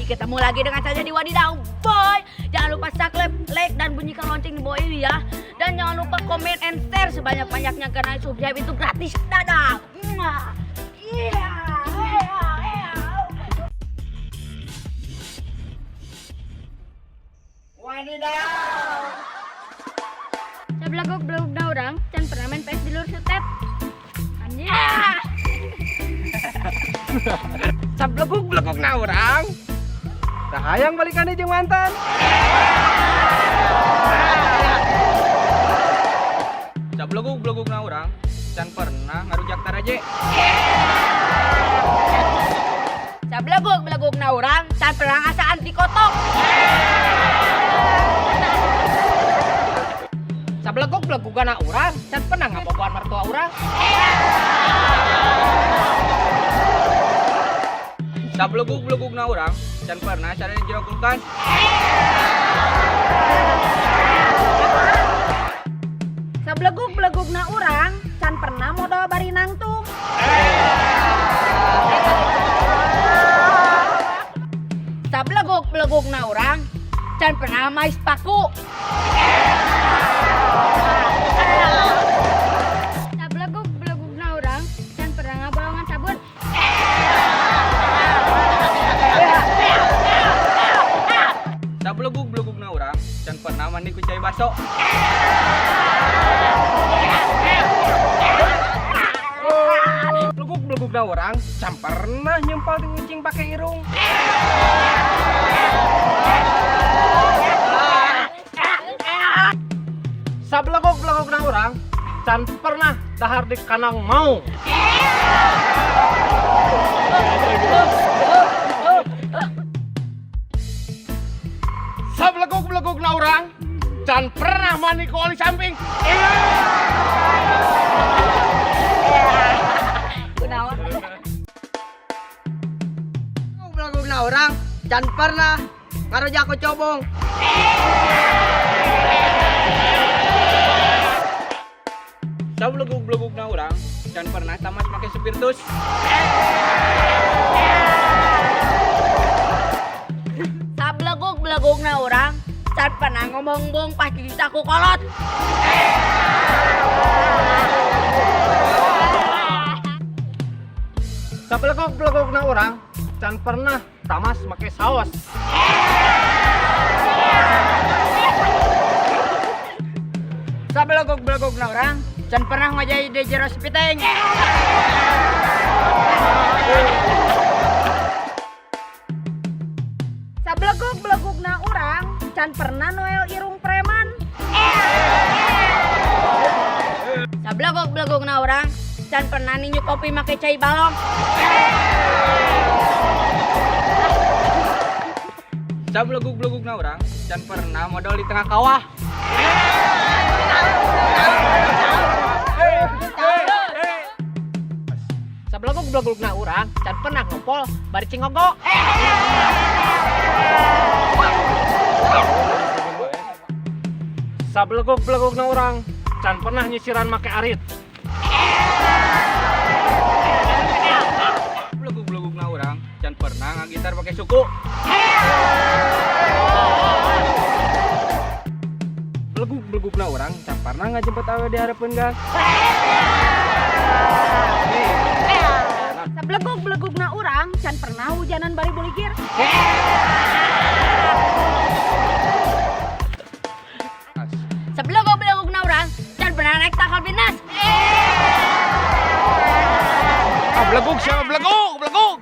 Ketemu lagi dengan saya di Wadidaw Boy. Jangan lupa subscribe, like, dan bunyikan lonceng di bawah ini ya. Dan jangan lupa comment and share sebanyak-banyaknya karena subscribe itu gratis. Dadah. Mwah. Iya. Wadidaw. Sabelegug-belegugna urang, can pernah main PS di luar setep. Anjir. Sabelegug-belegugna urang teu hayang balikan jeung mantan. Sabelegug-belegugna urang can pernah ngarujak taraje. Sabelegug-belegugna urang, can pernah ngasaan di kotok. Sabelegug-belegugna urang can pernah ngabogohan mertua urang. Sabelegug-belegugna urang can pernah sare di jero kulkas. Sabelegug-belegugna urang can pernah modol bari nangtung. Sabelegug-belegugna urang, can pernah mais paku. Sabelegug-belegugna urang, can pernah ngabolongan sabun. Sabelegug-belegugna urang can pernah mandi ku cai baso. Belegug-belegugna urang can pernah nyempal ti ucing pake irung. Sabelegug-belegugna urang can pernah dahar di kandang maung. Sabelegug-belegugna urang can pernah mandi ku oli samping. Kunaon? Belegugna urang can pernah ngarujak kocobong. Sabelegug-belegugna urang can pernah tamas make spiritus. Sabelegug-belegugna urang, can pernah ngomong bong pas diditak ku kolot. Sabelegug-belegugna urang can pernah tamas make saos. Sabelegug-belegugna urang can pernah ngojay di jero sepiteng. Sabelegug-belegugna urang can pernah noel irung preman. Sabelegug-belegugna urang, can pernah ninyu kopi make cai balong. Sabelegug-belegugna urang can pernah modol di tengah kawah. Sabelegug-belegugna urang can pernah ngompol bari cingogo. Sabelegug-belegugna urang can pernah nyisiran make arit. Belegug-belegugna urang can pernah ngagitar pakai suku. Belegug-belegugna urang can pernah ngajemput awewe di hareupeun gang. Sabelegug-belegugna urang can pernah hujanan bari buligir. Sabelegug-belegugna urang, can pernah naik tangkal pintas. Ah, belegug siapa belegug, belegug.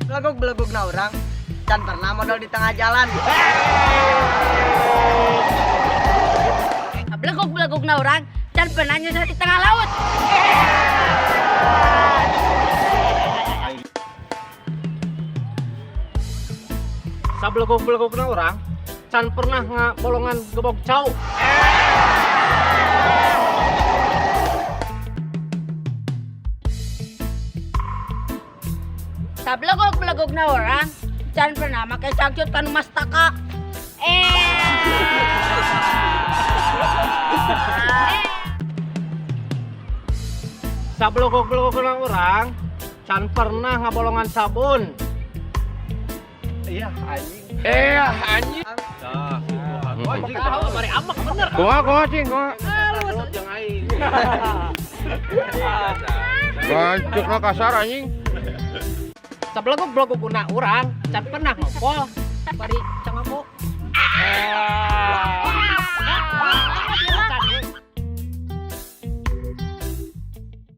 Belegug-belegugna urang can pernah modol di tengah jalan. Sabelegug-belegugna urang, can pernah nyusah di tengah laut. Sabelegug-belegugna urang can pernah ngabolongan gebog cau. Sabelegug-belegugna urang, can pernah make cangcut kanu mastaka. Eh. Sabelegug-belegugna urang can pernah ngabolongan sabun. Iya, anjing. Eh, anjing. Tahu mari amak bener. Kumaha kumaha cing, kumaha. Jeung aing. Bancukna kasar anjing. Sabelegug-belegugna urang can pernah ngompol bari